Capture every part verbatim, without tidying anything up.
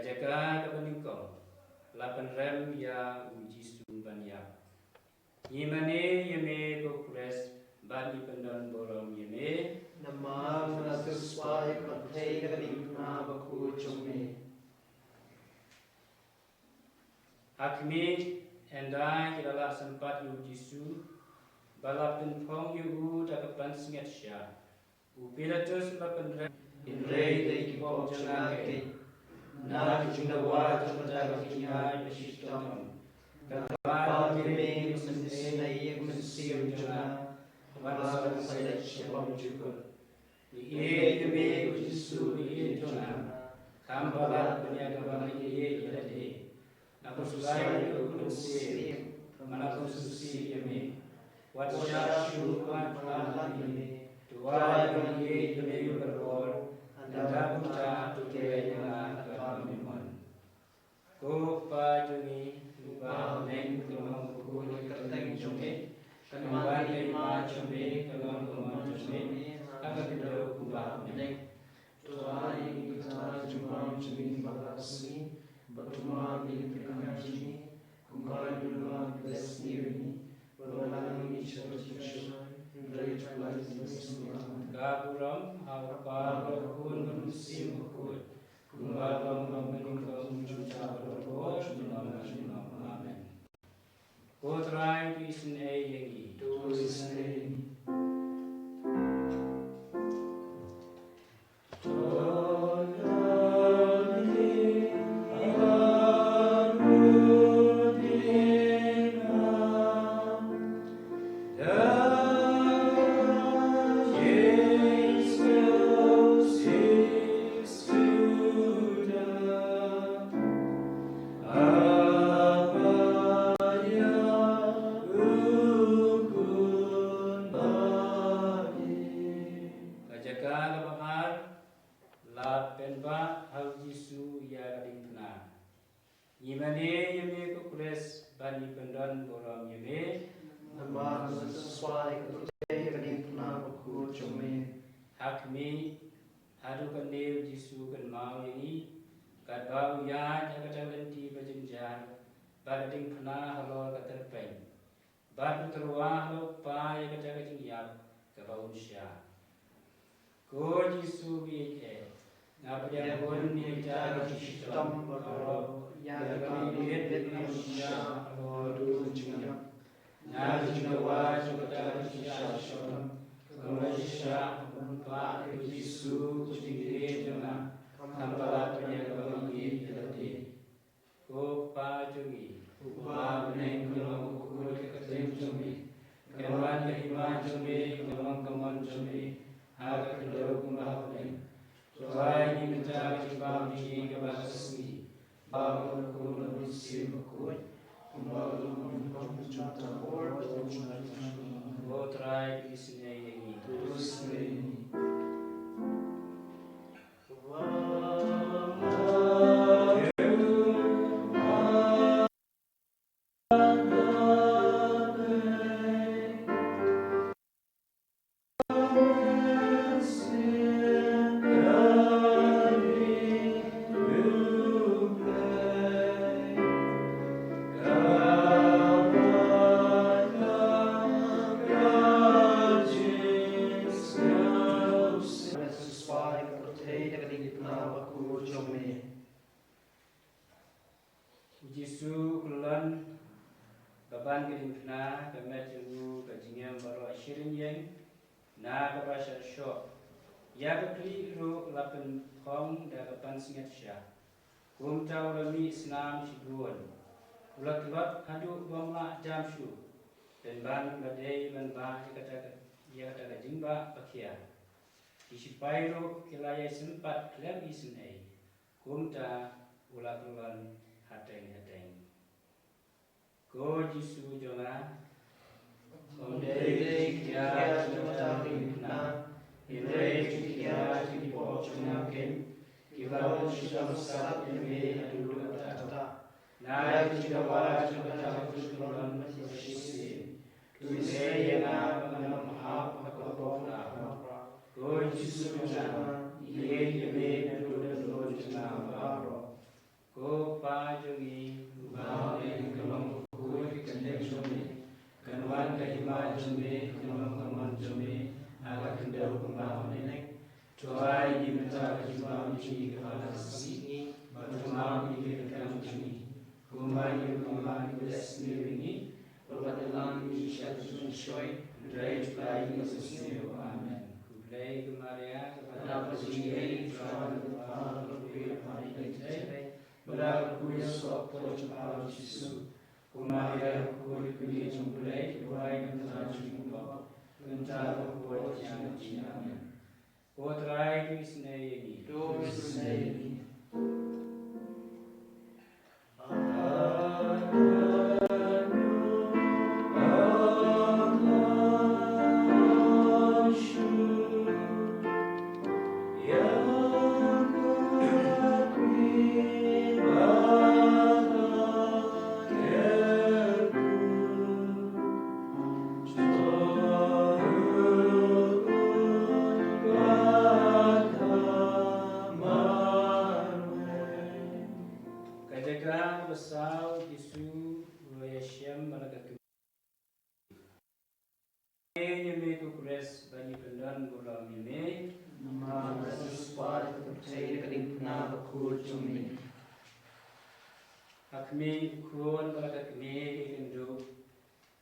Jaka kaba nyngkong, la pynrem ïa u Jisu ban ïap. Ngi mane ïa me ko Khrist, bad ngi pyndonburom ïa me. Namar me la siewspah ïa ka pyrthei da ka diengphna bakhuid jong me. Ha khmih, ynda ki la lah sympat ïa u Jisu, ba la pynphong ïa u da ka pansngiat sha, u Pilatus u la pynrem, hynrei da ki pop jong nga keiñ, na ka jingdawa jong kata ka jingïaid bashitom, ka kyrpad ïa me ban isynei ïa ka mynsiem jong nga, ban sa leit sha bymjukut. Ngi ïeit ïa me ko Jisu, ngi ïeit jong nga, kham palat ban ïa kaba ngi ïeit ïa lade. Nga khuslai ïa u Mynsiem, nga khuslai ïa me. Wat shah shuh ban palat ïa me. To ai ba ngi ïeit ïa me baroh, ynda kumta to trei ïa nga katba me mon. Ko Kpa jong ngi uba ha bneng, ka long bakhuid ka kyrteng jong me. Kan wan ka hima jong me, ka long ka mon jong me ha ka khyndew kumba ha bneng. To ai ïa ngi kata ka jingbam jong ngi ba ka sngi, bad to map ïa ngi ki kyrdan jong ngi, kumba ngi map ïa ki ba ngi map ïa ki, bad wat la ngi sha ka jingshai, hynrei to pynlait ïa ngi na ka sngi. Ka burom ha u Kpa bad ha u Khun bad ha u Mynsiem Bakhuid. Kumba long mynta, kumjuh, junom junom. Amen. Ko Trai, to isynei ïa ngi. To isynei ïa ngi. Ka jaka kaba ar, la pynbha ha u Jisu ïa ka diengphna. Ngi mane ïa me ko Khrist, bad ngi pyndonburom ïa me. Namar me la siewspah ïa ka pyrthei da ka diengphna bakhuid jong me. Ha khmih, haduh katne u Jisu u kynmaw ïa ngi, katba u ïaid ha kata ka lynti ba jynjar, bad ka diengphna halor ka tyrpeng. Bad u tyrwa halor u Kpa ïa kata ka jingïap kaba un shah. Ko Jisu ba ïeit eh, nga pdiang bun ïa kita ki jingshitom baroh, ïa kaba ïeit ba un shah halor ka jingïap. Na ka jingdawa jong kata ka jingshah shitom, kaba un shah, un pah ïa u Jisu u jingïeit jong nga, kham palat ban ïa kaba ngi ïeit ïa lade. Ko Kpa jong ngi uba ha bneng, ka long bakhuid ka kyrteng jong me. Kan wan ka hima jong me, ka long ka mon jong me ha ka khyndew kumba ha bneng. To ai ïa ngi mynta ka jingbam jong ngi kaba ka sngi. Bad ha u Khun bad ha u Mynsiem Bakhuid, kumba ka long mynta, kumjuh, junom junom. Ko Trai, to isynei ïa ngi. To isynei ïa ngi. U Jisu u kyllon, ba ban ka diengphna, ka met jong u, ka jingim baroh shi ryngïeng na kaba sharshoh. Ïa ka khlieh ruh la pynphong da ka pansngiat sha. Kumta u la mih snam shibun. U la tlot haduh ba um lah jam shuh. Pynban u la dei ban bah ïa kata ka, ïa kata ka jingbah ba khia. Ki shipai ruh ki la ïai sympat khlem isynei. Kumta u la kyllon hateng hateng. Ko Jisu jong nga, ym dei ka jingkhia jong kata ka diengphna, hynrei ka jingkhia jong ki pop jong nga keiñ, kiba un shu dom sap ïa me haduh katta katta. Na ka jingdawa jong kata ka jingkyllon ba shisien, to isynei ïa nga ba ngan ym hap ha ka pop ka hok. Ko Jisu jong nga, ïeit ïa me naduh ka daw jong nga baroh. Jong ngi ka la ka sngi, bad to map ïa ki kyrdan jong ngi, kumba ngi ruh ngi map ïa ki ba la sniew ïa ngi, bad wat ïalam ïa ngi sha ka jingshoi, hynrei to ïoh ïa ngi na ka jingsniew. Amen. Khublei ko Maria, ka dap ka jingïeit, U Trai u don bad pha, bad la kyrkhu ïa pha ha ki kynthei, bad la kyrkhu ïa u soh ka por jong pha u Jisu. Ko Maria, ka kyrkhu kmie jong U Blei, duwai ïa ngi ki kynthei jong ngi, mynta bad ha ka por jong ka jingmut. Amen. Ko Trai, to isynei ïa ngi. To isynei ïa ngi. Ka jaka ba saw, Jisu u la ïashem bad la ka kmie. Ïa me ko Khrist, ba ngi pyndon burom ïa me. Namar ba me la siewspah ïa ka pyrthei da ka diengphna bakhuid jong me. Ha khmih, u khun bad la ka kmie ki kynduh.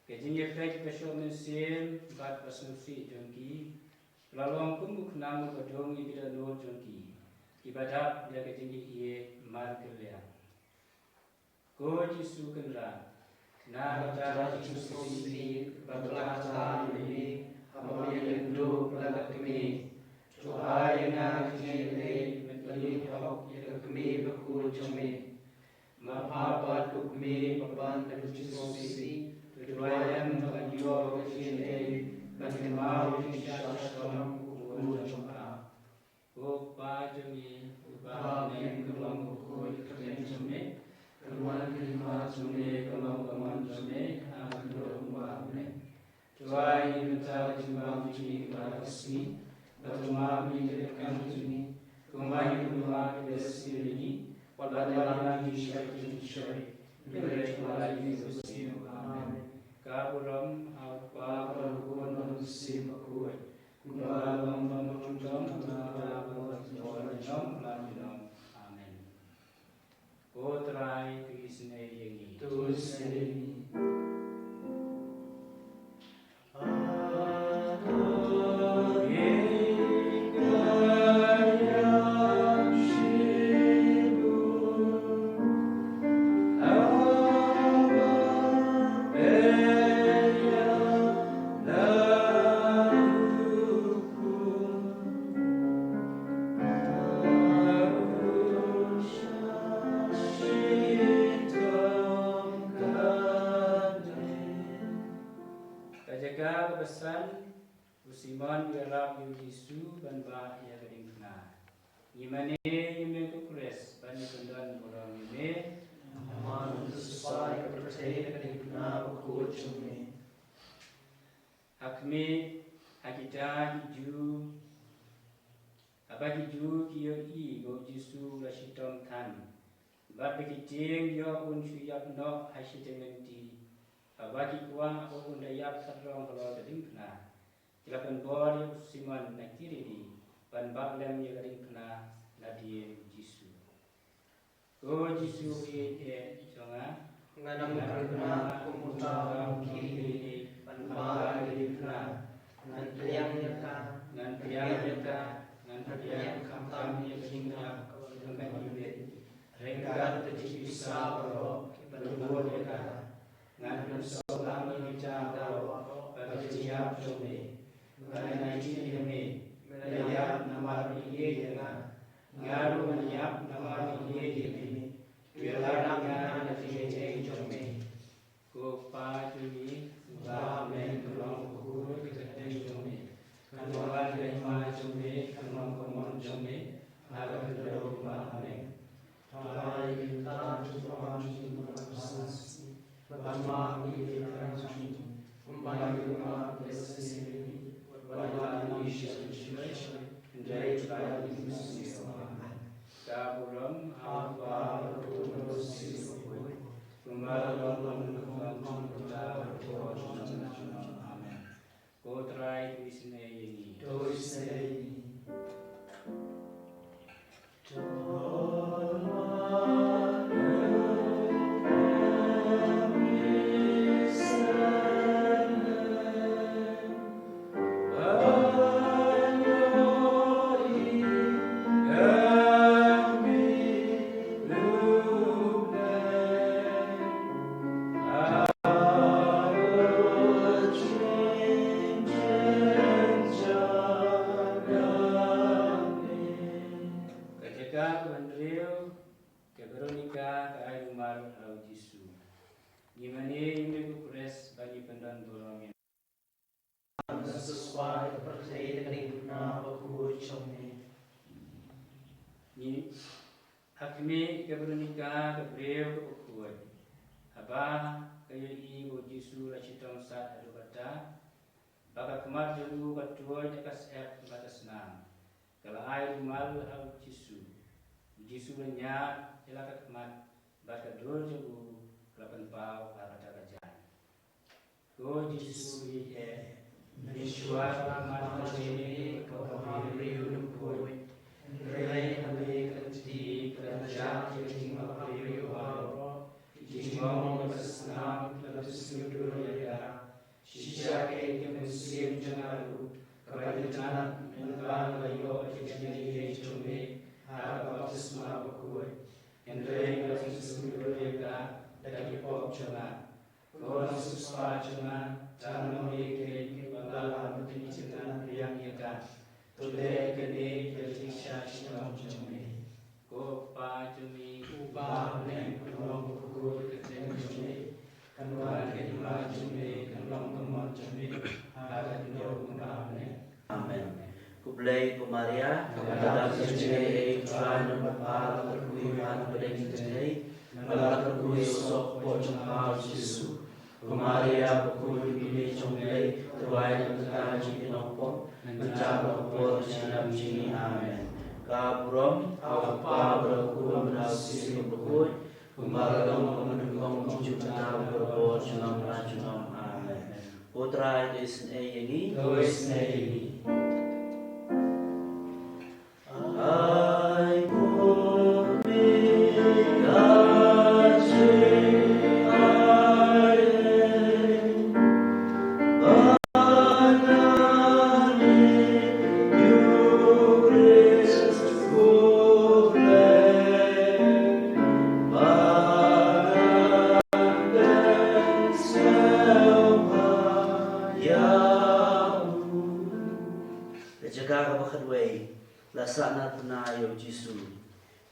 Ka jingïapeit bashoh mynsiem bad basngewsih jong ki, ka la long kum u khnang uba dung ïa ki dohnud jong ki, kiba dap da ka jingïeit markylliang. Ko Jisu Kynrad, na ka bynta ka jingsngewsih bad ka bynta ka jingïeit, haba me la kynduh bad la ka kmie, to ai ïa nga ka jingïadei ban ïohi hok ïa ka kmie bakhuid jong me. Map ha ka kmie ba pan ka jingsngewsih, to duwai ïa nga ban ïoh ka jingïadei ban kynmaw ïa ka jingshah shitom u khun jong pha. Ko Kpa jong ngi uba ha bneng, ka long bakhuid ka kyrteng jong me, ka wan ka hima jong me, ka long ka mon jong me ha ka khyndew kumba ha bneng. To ai ïa ngi mynta ka jingbam jong ngi kaba ar ka sngi, bad to map ïa ki kyrdan jong ngi, kumba ngi ruh ngi map ïa ki ba la sniew ïa ngi, bad wat ïalam ïa ngi sha ka jingshoi, hynrei to ai ïa ngi na ka jingsniew. Amen. Ka burom ha u Kpa bad ha u Khun bad ha u Mynsiem Bakhuid, kumba la long, bad mynta bad ha ka por jong ka jong ka la junom. Amen. Ko Trai, to isynei ïa ngi. To isynei ïa ngi. Ka jaka kaba san, u Simon u ïarap ïa u Jisu ban bah ïa ka diengphna. Ngi mane ïa me ko Khrist, ban ïa pyndon burom ïa me. Namar me la siewspah ïa ka pyrthei da ka diengphna bakhuid jong me. Ha khmih, ha kita ki Jiw, haba ki Jiw ki ïohi ba u Jisu u la shitom than, bad ba ki tieng ïoh un shu ïap noh ha shiteng lynti, haba ki kwah ba un da ïap khatrong halor ka diengphna, ki la pynbor ïa u Simon na Kirene ban bah lem ïa ka diengphna nadien u Jisu. Ko Jisu, ïeit eh jong nga, ngan ym kyrkhu kum uta u Kirene ban bah ïa ka diengphna. Ngan pdiang ïa ka, ngan pdiang ïa ka, ngan pdiang khamtam ïa ka jingïap kaba ngan ïoh leit, ryngkat bad ka jingpisa baroh kiba bud ïa ka. Ngan pynsuk lang ïa kita baroh bad ka jingïap jong me. Ngan aiti ïa me, me la ïap namar me ïeit ïa nga. Nga ruh ngan ïap namar nga ïeit ïa me. To ïalam ïa nga na ka jingïeit jong me. Ko Kpa jong ngi uba ha bneng, ka long bakhuid ka kyrteng jong me. Kan wan ka hima jong me, kan long ka mon jong me ha ka khyndew kumba ha bneng. Trai, ïa kata ka jingpynban jong ngi kaba ar ka sngi, bad to map ïa ki kyrdan jong ngi, kumba ngi ruh ngi map ïa ki ba la sniew ïa ngi, wat ïalam ïa ngi sha ka jingshoi, hynrei to ai ïa ngi na ka jingsniew. Amen. Ka burom ha u Kpa, bad ha u Khun, bad ha u Mynsiem Bakhuid, kumba la long, kumba kumta, bad ha ka por jong ka junom. Amen. Ko Trai, to isynei ïa ngi. To isynei ïa ngi. To Hynriew ka Veronica ka ai rumal ha u Jisu. Ngi mane ïa me ko Khrist ba ngi pyndon burom ïa me. Nga sngewspah ïa ka pyrthei da ka diengphna bakhuid jong me. Ngi, ha khmih, ka Veronica ka briew kaba khuid. Haba ka ïohi ba u Jisu la shitom sat haduh katta, ba ka khmat jong u ka tuid da ka syep bad ka snam, ka la ai rumal ha u Jisu. U Jisu u la ñiad ïa la ka khmat bad ka dur jong u ka la pynpaw ha kata ka jaiñ. Ko Jisu, ïeit eh, mynshuwa ka khmat ka jong me ka bam briew bakhuid. Hynrei ha kane ka kti ka la jah ïa ka jingmap briew baroh, ki jingmong bad ka snam ki la pynsngewdur ïa ka. Shisha kaei ka mynsiem jong nga ruh kaba itynnad mynba nga la ïoh ïa ka jingaiei jong me ha ka baptisma bakhuid. Hynrei nga la pynsngewdur ïa ka da ki pop jong nga. Ko Nongsiewspah jong nga, tang ma me keiñ ba la pynitynnad biang ïa ka. To leh kane da ka jingshah shitom jong me. Ko Kpa jong ngi uba ha bneng, kan long ka kyrteng jong me, kan wan ka hima jong me, kan long ka mon jong me ha ka khyndew kumba ha bneng. Amen. Khublei ko Maria, kaba dap ka jingaiei, U Trai u don bad pha, la kyrkhu ïa pha na pdeng ki kynthei, bad la kyrkhu ïa u soh kpoh jong pha u Jisu. Ko Maria bakhuid, ka Kmie jong U Blei, duwai ïa ngi kita ki jingjynjar nongpop, mynta bad ha ka por jingïap jong ngi. Amen. Ka burom ha U Kpa bad ha U Khun bad ha U Mynsiem Bakhuid, kumba la long ha ka mynnyngkong, juh mynta bad barabor, junom la junom. Amen. Ko Trai to isynei ïa ngi. To isynei ïa ngi. Ai ko me ka jingaiei, ba nga ne ïa u Khrist u Blei, ba nga dang sngewbha ïa u. Ka jaka kaba khatwei, la sahnarphna ïa u Jisu.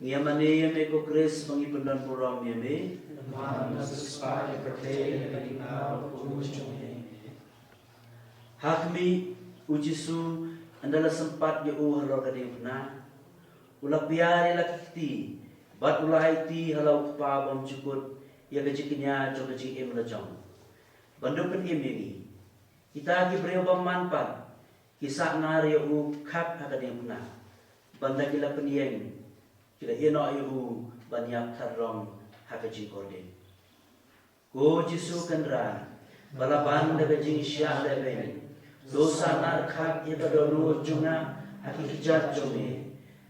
Ngi ïa mane ïa me ko Khrist ba ngi pyndon burom ïa me. Namar me la siewspah ïa ka pyrthei da ka diengphna bakhuid jong me. Ha khmih, u Jisu, ynda la sympat ïa u halor ka diengphna, u la piar ïa la ki kti bad u la aiti ha la u Kpa bymjukut ïa ka jingkñia jong ka jingim la jong. Ban da pynim ïa ngi, kita ki briew bymman pat ki sahnar ïa u khap ha ka diengphna, ban da ki la pynïeng, ki la ïehnoh ïa u ban ïap thadrang ha ka jingkordit. Ko Jisu Kynrad ba la ban da ka jingshah lehbeiñ, to sahnar khap ïa ka dohnud jong nga ha ki kjat jong me,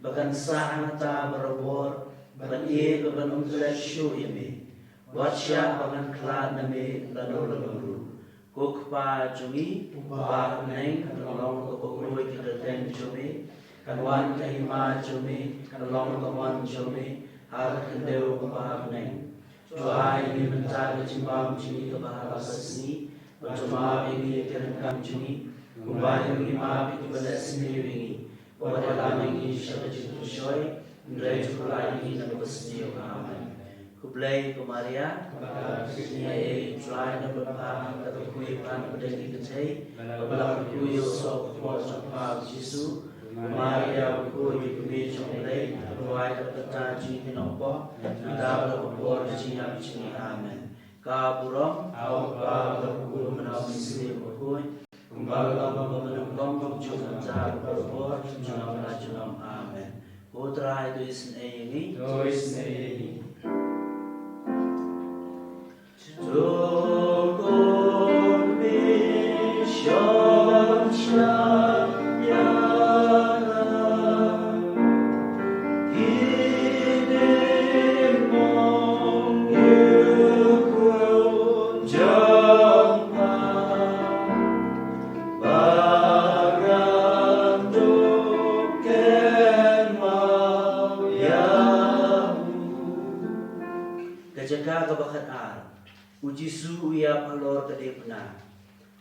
ba kan sah hangta barabor ban ïeit bad ban ym klet shuh ïa me. Wat shah ba ngan khlad na me lano lano ruh. Ko Kpa jong ngi uba ha bneng, kan long kaba khuid ka kyrteng jong me, kan wan ka hima jong me, kan long ka mon jong me ha ka khyndew kumba ha bneng. To ai ïa ngi mynta ka jingbam jong ngi kaba ha ka sngi, bad to map ïa ngi ïa ki ryngkang jong ngi, kumba ngi map ïa kiba leh sniew ïa ngi. Wat ïalam ïa ngi sha ka jingpynshoi, hynrei to pynlait ïa ngi na kaba sniew. Amen. Khublei ko Maria, kaba dap ka jingaiei, U Trai u don bad pha, la kyrkhu ïa pha na pdeng ki kynthei, bad la kyrkhu ïa u soh kpoh jong pha u Jisu. Ko Maria bakhuid, ka Kmie jong U Blei, duwai ïa ngi kita ki nongpop, mynta bad ha ka por ka jingïap jong ngi. Amen. Ka burom ha U Kpa bad ha U Khun bad ha U Mynsiem Bakhuid, kumba la long ha ka mynnyngkong, juh mynta bad barabor, junom la junom. Amen. Ko Trai to isynei ïa ngi. To isynei ïa ngi. To khmih shong shap ïa nga. Ka jaka kaba khatar, u Jisu u ïap halor ka diengphna.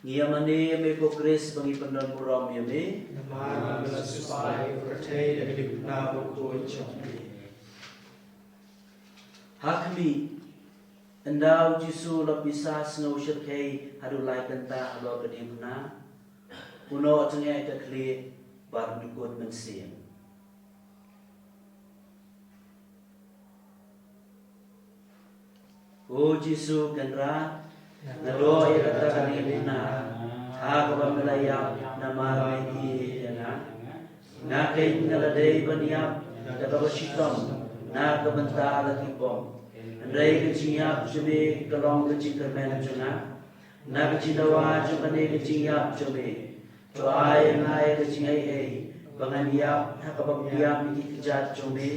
Ngi ïa mane ïa me ko Khrist ba ngi pyndon burom ïa me. Namar me la siewspah ïa ka pyrthei da ka diengphna bakhuid jong me. Ha khmih, ynda u Jisu u la pisa sngew shyrkhei haduh lai kynta halor ka diengphna, u noh jngai ka khlieh bad u dkut mynsiem. Ko Jisu Kynrad, nga doh ïa kata ka diengphna ha kaba me la ïap namar me ïeit ïa nga. Nga keiñ nga la dei ban ïap da kaba shitom na ka bynta la ki bym. Hynrei ka jingïap jong me ka long ka jingkyrmen jong nga. Na ka jingdawa jong kane ka jingïap jong me, to ai ïa nga ïa ka jingai ei ba ngan ïap ha kaba pdiang ïa ki kjat jong me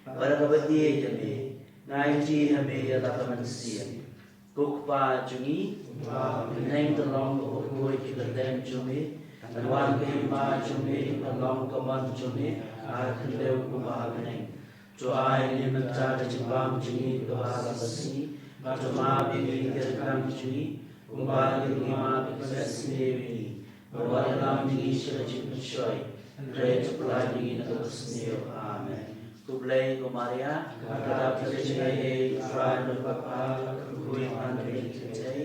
bad ha kaba ïeit ïa me. Nga aiti ha me ïa la ka mynsiem. Ko Kpa jong ngi, bneng to long ka bakhuid ka kyrteng jong me. Ngan wan ka hima jong me, ngan long ka mon jong me ha ka khyndew kumba ha bneng. To ai ïa ngi mynta ka jingbam jong ngi kaba ha la ka sngi. Bad to map ïa ngi ki ryngkang jong ngi kumba ngi ruh ngi map ïa kiba leh sniew ïa ngi. Wat ïalam ïa ngi sha ka jingpynshoi, hynrei to pynlait ïa ngi na kaba sniew. Amen. Khublei ko Maria, nga dap da ka jingaiei, U Trai u don bad pha, pha kyrkhu ïa pha na ki kynthei,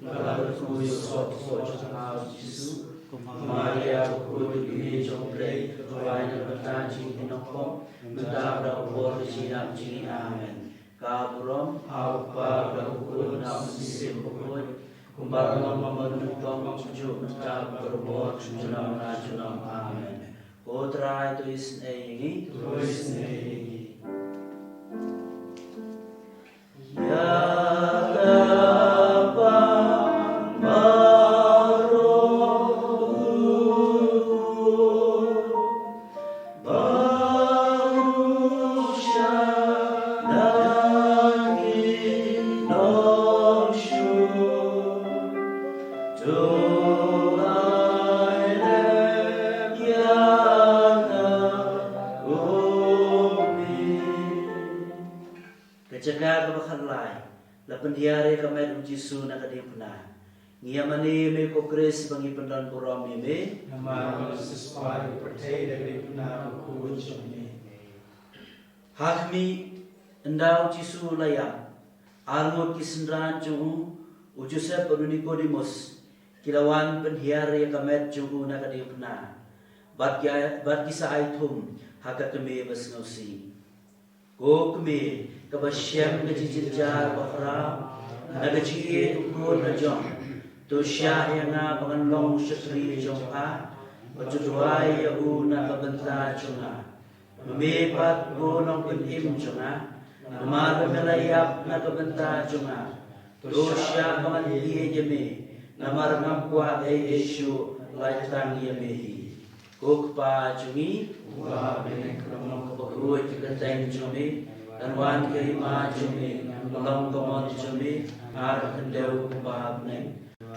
bad la kyrkhu ïa u soh jong pha u Jisu. Ko Maria bakhuid, ko kmie jong U Blei, to duwai na ka bynta jong ngi ki nongpop, mynta bad ha ka por ka jingïap jong ngi. Amen. Ka burom ha U Kpa, bad ha U Khun, bad ha U Mynsiem Bakhuid, kumba la long, mynta, mynta, mynta, mynta, mynta, mynta, mynta, mynta. Ko Trai, to isynei ïa ngi. To isynei ïa ngi. Ïa ka bang baroh, ba u shah na ki nongshuh, to ai lem ïa nga, ko Kmie. Ka jaka kaba khatlai, la pynhiar ïa ka met u Jisu na ka diengphna. Ngi ïa mane ïa me ko Khrist ba ngi pyndon burom ïa me. Namar me la siewspah ïa ka pyrthei da ka diengphna bakhuid jong me. Ha khmih, ynda u Jisu u la ïap, arngut ki synran jong u, u Joseph bad u Nikodemus, ki la wan pynhiar ïa ka met jong u na ka diengphna. Bad ki, bad ki sa ai thum ha ka kmie ba sngewsih. Ko kmie kaba shem ka jingjynjar bakhraw na ka jingïeit u khun la jong, to shah ïa nga ba ngan long u shakri jong pha, bad to duwai ïa u na ka bynta jong nga. Ma me pat ko Nongpynim jong nga, namar ba me la ïap na ka bynta jong nga, to shah ba ngan ïeit ïa me, namar ngam kwah ei ei shuh, lait tang ïa me hi. Ko Kpa jong ngi, uba ha bneng, ka long ka bakhuid ka kyrteng jong me, kan wan ka hima jong me, kan long ka mon jong me ha ka khyndew kumba ha bneng.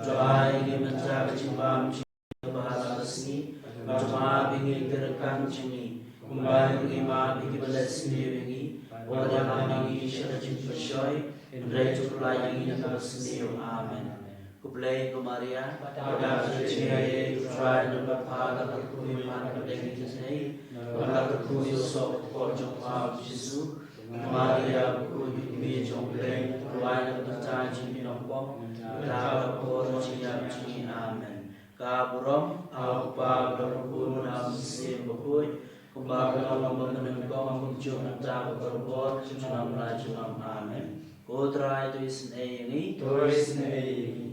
To ai ïa ngi mynta ka jingbam jong ngi kaba ha la ka sngi, bad to map ïa ngi ki ryngkang jong ngi, kumba ngi ruh ngi map ïa kiba leh sniew ïa ngi, wat ïalam ïa ngi sha ka jingpynshoi, hynrei to pynlait ïa ngi na kaba sniew. Amen. Khublei ko Maria, nga dap da ka jingaiei, U Trai u don bad pha, pha kyrkhu ïa pha na ka bynta ki kynthei, bad pha kyrkhu ïa u soh ka kpoh jong pha u Jisu. Ko Maria bakhuid, ko kmie jong U Blei, to duwai na ka bynta jong ngi ki nongpop, mynta bad ha ka por ka jingïap jong ngi. Amen. Ka burom ha U Kpa, bad ha U Khun, bad ha U Mynsiem Bakhuid, kumba ka long mynta, mynnyngkong, kumjuh, mynta bad barabor, junom la junom. Amen. Ko Trai to isynei ïa ngi. To isynei ïa ngi.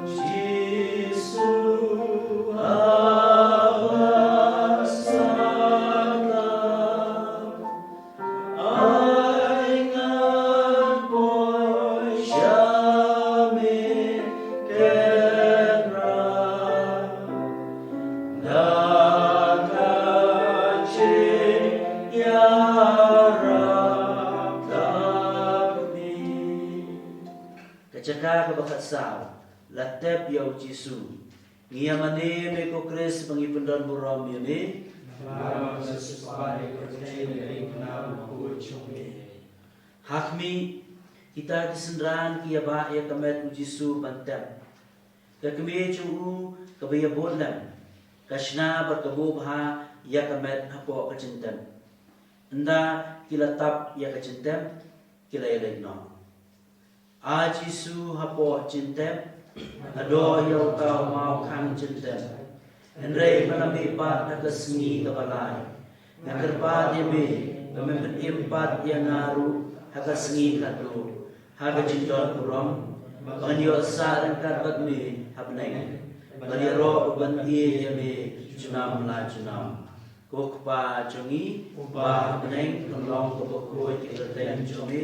Jisu, a ba sathlang, ai ngan poi sha me, Kynrad, na ka jingïarap tang me. Ka jaka kaba khatsaw, la tep ïa u Jisu. Ngi ïa mane ïa me ko Khrist ba ngi pyndon burom ïa me. Namar me la siewspah ïa ka pyrthei da ka diengphna bakhuid jong me. Ha khmih, kita ki synran ki ïa bah ïa ka met u Jisu ban tep. Ka kmie jong u kaba ïa bud lem, ka shna bad ka buh bha ïa ka met hapoh ka jingtep. Ynda ki la tap ïa ka jingtep, ki la ïaleit noh. A Jisu, hapoh jingtep, haduh ïa uta u mawkhang jingtep. Hynrei ba la mih pat ha ka sngi kaba lai, nga kyrpad ïa me ba men pynim pat ïa nga ruh ha ka sngi khatduh. Ha ka jingdon burom ba ngan ïoh sah ryngkat bad me ha bneng, ban ïaroh ban ïeit ïa me junom la junom. Ko Kpa jong ngi uba ha bneng, kan long ka bakhuid ïa ka kyrteng jong me,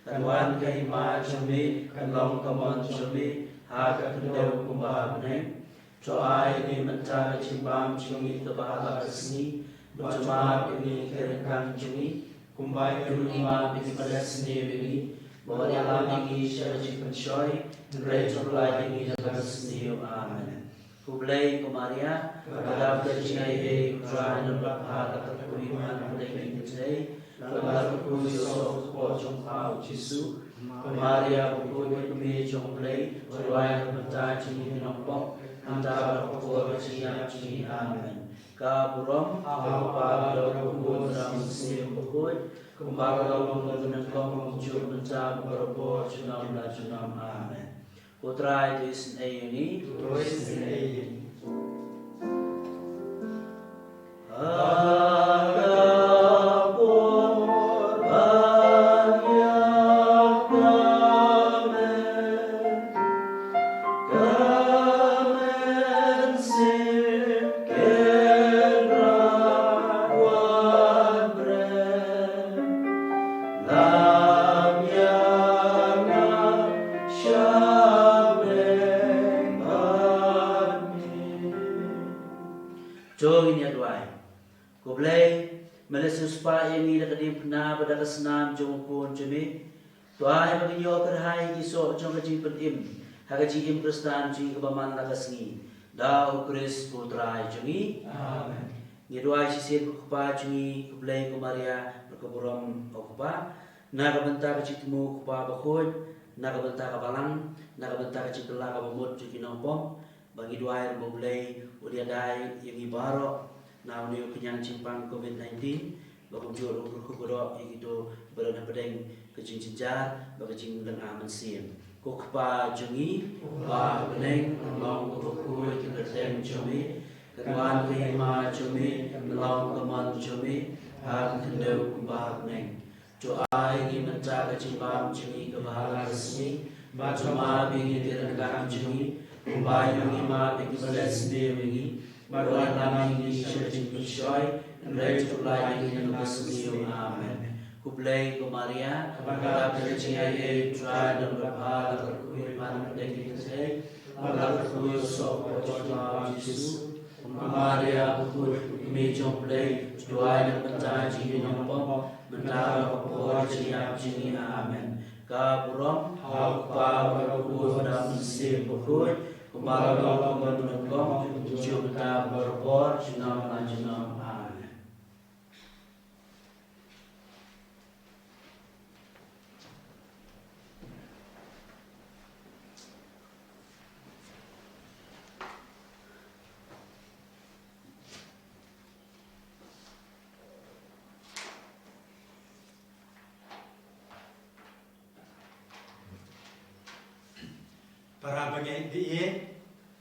kan wan ka hima jong me, kan long ka mon jong me ha ka khyndew kumba ha bneng. To ai ïa ngi mynta ka jingbam jong ngi kaba ha la ka sngi, bad to map ïa ngi ki ryngkang jong ngi, kumba ngi ruh ngi map ïa kiba leh sniew ïa ngi, bad wat ïalam ïa ngi sha ka jingpynshoi, hynrei to pynlait ïa ngi na ka basniew. Amen. Khublei ko Maria, kaba dap da ka jingaiei, U Trai u don bad pha, la kyrkhu ïa phi man ka bneng bad ki kynthei, bad la kyrkhu ïa u soh u kpoh jong pha u Jisu. Ko Maria bakhuid, ka kmie jong U Blei, to duwai na ka bynta jong ngi ki nongpop, mynta bad ha ka por ka jingïap jong ngi. Amen. Ka burom ha U Kpa, bad ha U Khun, bad ha U Mynsiem Bakhuid, kumba ka long mynta, kumjuh mynta, bad barabor, junom la junom. Amen. Ko Trai to isynei ïa ngi. To isynei ïa ngi. Ha ka por ban ïa ka met, ka mynsiem Kynrad wat bret. Lam ïa nga sha bneng bad me. To ngin ïa duwai. Ko Blei, me la siewspah ïa ngi da ka diengphna bad da ka snam jong U Khun jong me. To ai ba ngin ïoh kyrhai ïa ki soh jong ka jingpynim ha ka jingim Khristan jong ngi kaba man la ka sngi. Da U Khrist U Trai jong ngi. Amen. Ngi duwai shisien ko Kpa jong ngi, ko Blei, ko Maria, bad ka burom, ko Kpa, na ka bynta ka jingthmu ko Kpa Bakhuid, na ka bynta ka balang, na ka bynta ka jingkylla kaba mut jong ki nongpop, ba ngi duwai ruh ba U Blei un ïada ïa ngi baroh na une u khñiang jingpang covid nineteen, ba kumjuh ruh kyrkhu kyrdoh ïa kito ba don hapdeng ka jingjynjar bad ka jinglynga mynsiem. Ko Kpa jong ngi uba ha bneng, kan long kaba khuid ka kyrteng jong me, kan wan ka hima jong me, kan long ka mon jong me ha ka khyndew kumba ha bneng. To ai ïa ngi mynta ka jingbam jong ngi kaba ha la ka sngi, bad to map ïa ngi ki ryngkat jong ngi, kumba ngi map ïa kiba leh sniew ïa ngi, bad wat ïalam ïa ngi sha ka jingpynshoi, hynrei to pynlait ïa ngi na ka basniew. Amen. Khublei ko Maria, kaba dap da ka jingaiei, U Trai u don bad pha, la kyrkhu ïa phi man ka bynta ki kynthei, bad la kyrkhu ïa u soh u kpoh jong pha u Jisu. Ko Maria bakhuid, ka kmie jong U Blei, to duwai na ka bynta jong ngi ki nongpop, mynta bad ha ka por ka jingïap jong ngi. Amen. Ka burom ha U Kpa, bad ha U Khun, bad ha U Mynsiem Bakhuid, kumba ka long, kumba ka long, kumjuh mynta, bad barabor, junom la junom. Amen. Para bangeit ba ïeit,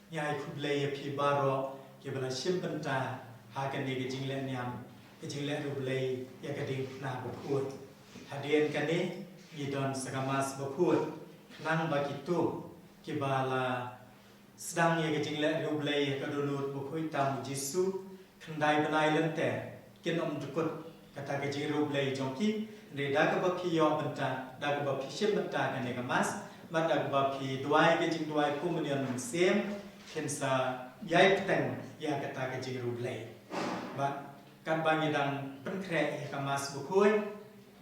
ngi ai khublei ïa phi baroh kiba la shim bynta ha kane ka jingleh niam, ka jingleh riewblei ïa ka diengphna bakhuid. Hadien kane ngi don sa ka Mass bakhuid, khnang ba kito kiba la sdang ïa ka jingleh riewblei ha ka dohnud bakhuid tam u Jisu, khyndai bnai lynter kin ym dkut kata ka jingriewblei jong ki, hynrei da kaba phi ïoh bynta, da kaba phi shim bynta kane ka Mass, bad da kaba phi duwai ka jingduwai Pumanion Mynsiem, kin sa ïai bteng ïa kata ka jingriewblei. Bad katba ngi dang pynkhreh ïa ka Mass bakhuid,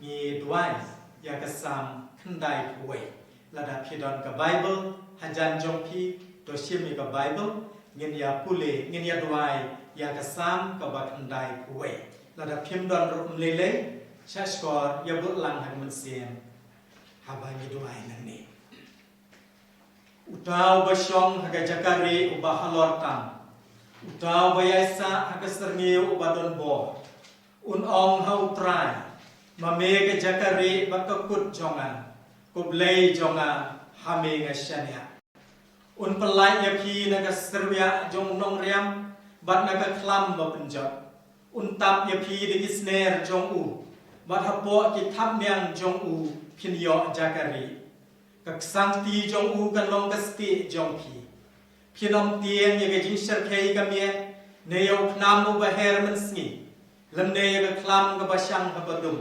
ngi duwai ïa ka Salm khyndaiphew wei. Lada phi don ka Baibl hajan jong phi, to shim ïa ka Baibl, ngin ïa pule, ngin ïa duwai ïa ka Salm kaba khyndaiphew wei. Lada phim don ruh, ym lei lei, shah shkor ïa bud lang ha ka mynsiem haba ngi duwai nangne. Uta uba shong ha ka jaka rieh uba halor tam, uta uba ïaisah ha ka syrngiew uba don bor, Un ong ha U Trai, ma me ka jaka rieh bad ka kut jong nga, ko Blei jong nga, ha me nga shaniah. Un pyllait ïa phi na ka syrwiah jong u nongriam bad na ka khlam ba pynjot. Un tap ïa phi da ki sner jong u, bad hapoh ki thapniang jong u phin ïoh jaka rieh. Ka ksangti jong u kan long ka stieh jong phi. Phin ym tieng ïa ka jingshyrkhei ka miet, ne ïa u khnam uba her mynsngi, lymne ïa ka khlam kaba shang kaba dum,